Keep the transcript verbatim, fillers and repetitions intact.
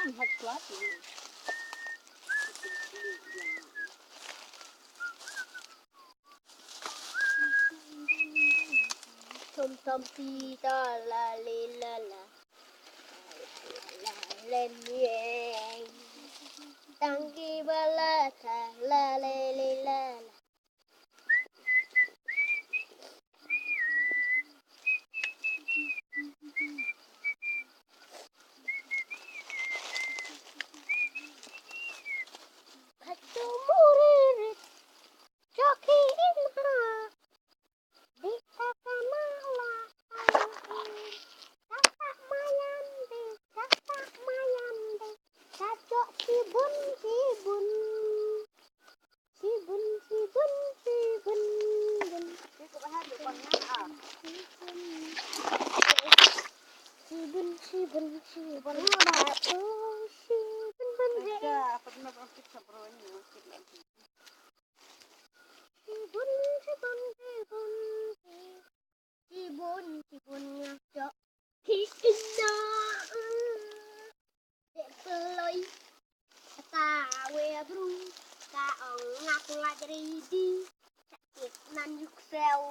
Tom tom ti ta la li la la. La len ye. Tang ki ba la ta la le li la la. Katu muri rit. Joki in ha. Bita kana la. Kata mayan bi, kata mayan bi. Kajok sibun, sibun. Sibun, sibun, sibun, bun. Sibun, sibun, sibun. Oh, sibun, bun, bun. Sibun, sibun, sibun. Sibun, sibun, ngajok. Ki ina. Dek peloi. Ka we bru. Ka ong ngak laj ridi. Sakit nan yuk seu.